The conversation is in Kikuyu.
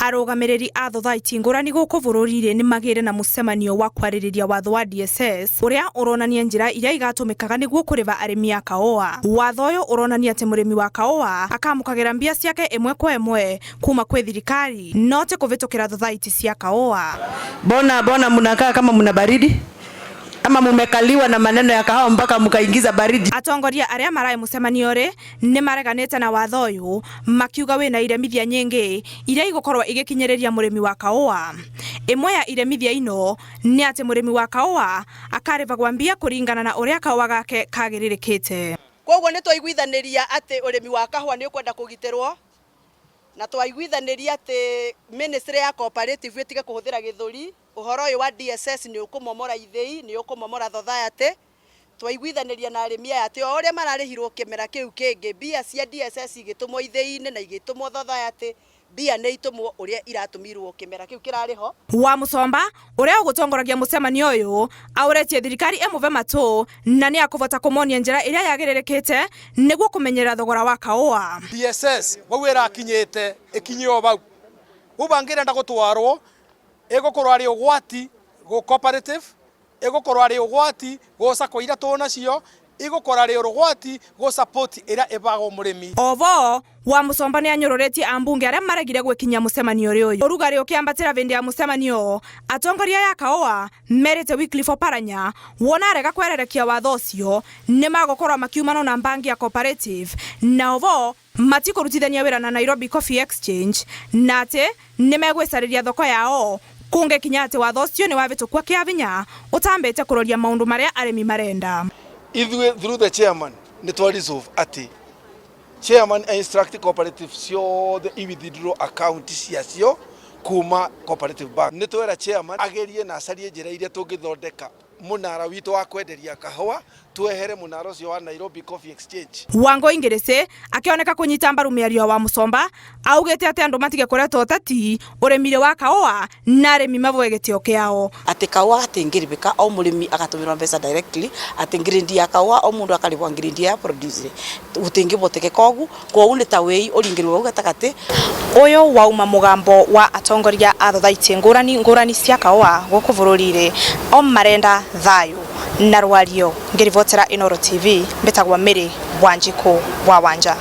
Arũgamĩrĩri a thothaiti ngũrani gũkũ bũrũri-inĩ nĩmagĩire na mũcemanio wa kwarĩrĩria watho wa DSS ũrĩa ũronania njĩra iria igatũmĩkaga nĩguo kũrĩva arĩmi a kahũa. Watho ũyũ ũronania atĩ mũrĩmi wa kahũa akamũkagĩra mbia ciake ĩmwe kwa ĩmwe kuma kwĩ thirikari no ti kũvĩtũkĩra thothaiti cia kahũa. Mbona mbona mnakaa kama mna baridi ama mumekaliwa na maneno ya kahawa mpaka mkaingiza baridi? Atongoria arĩa maraĩ mũcemanio rĩ nĩ mareganĩte na watho ũyũ makiuga wĩna iremithia nyingĩ iria igũkorwo igĩkinyĩrĩria mũrĩmi wa kahũa. Ĩmwe ya iremithia ino nĩ atĩ mũrĩmi wa kahũa akarĩvagwa mbia kũringana na ũrĩa kahũa gake kagĩrĩrĩkĩte. Koguo nĩ twaiguithanĩria atĩ ũrĩmi wa kahũa nĩ ũkwenda kũgitĩrwo, na twaiguithanĩria atĩ ministry ya cooperative ĩtige kũhũthĩra gĩthũri. Ũhoro ũyũ wa DSS nĩ ũkũmomora ithĩi, nĩ ũkũmomora society. Twaiguithanĩria na arĩmi aya atĩ o ũrĩa mararĩhirwo kĩmera kĩu kĩngĩ, mbia cia DSS igĩtũmwo ithĩi-inĩ na igĩtũmwo society, mbia nĩ itũmwo ũrĩa iratũmirwo kĩmera kĩu kĩrarĩ ho. Wa Mũcomba ũrĩa ũgũtongoragia mũcemanio ũyũ aũretie thirikari ĩmũve matũ na nĩ akũvota kũmonia njĩra ĩrĩa yagĩrĩrĩkĩte nĩguo kũmenyerera thogora wa kahũa. DSS vau ĩrakinyĩte ĩkinye o vau vau bangĩrenda gũtwarwo ĩgũkorwo arĩ ũgwati gũ cooperative, ĩgũkorwo arĩ ũgwati gũ sacco iria tũnacio, ĩgũkorwo arĩ ũgwati gũ support ĩrĩa ĩbagwo mũrĩmi. Ovo wa Mũcomba nĩ anyũrũrĩtie ambunge arĩa maregire gwĩkinyia mũcemanio ũrĩ ũyũ. Ũrugarĩ ũkĩambatĩra vĩndĩ ya mũcemanio, atongoria ya kahũa merĩte Wycliffe Oparanya wona arega kwererekia watho ũcio nĩ magũkorwo makiumana na mbangi ya cooperative na ovo matikũrutithania wĩra na Nairobi Coffee Exchange na atĩ nĩ megwĩcarĩria thoko yao kũngĩkinya atĩ watho ũcio nĩ wavĩtũkua kĩa vinya ũtambĩte kũroria maũndũ marĩa arĩmi marenda. Ithuĩ through the chairman nĩ twa resolve atĩ chairman instruct cooperative ciothe i withdraw account ciacio kuma cooperative bank. Nĩ twera chairman agerie na acarie njĩra iria tũngĩthondeka mũnara witũ wa kwenderia kahũa, twehere mũnara ũcio wa Nairobi Coffee Exchange. Wangũi Ngĩrĩcĩ akĩoneka kũnyita mbaru mĩario wa Mũcomba augĩte atĩ andũ matige kũreta ũteti ũrĩmi wa kahũa na arĩmi mavoe gĩtĩo kĩao. Atĩ kahũa gatingĩrĩbĩka, o mũrĩmi agatũmĩrwo mbeca directly, atĩ grade ya kahũa o mũndũ akarĩbwa grade ya produce gũtingĩbotekeka ũguo, kwoguo nĩ ta wĩi ũringĩrwo hau gatagatĩ. Ũyũ wauma mũgambo wa atongoria a thothaiti ngũrani ngũrani cia kahũa gũkũ bũrũri-inĩ o marenda thayũ na rwario. Ngĩribotera Inooro TV mbĩtagwo Mary Wanjikũ wa Wanja.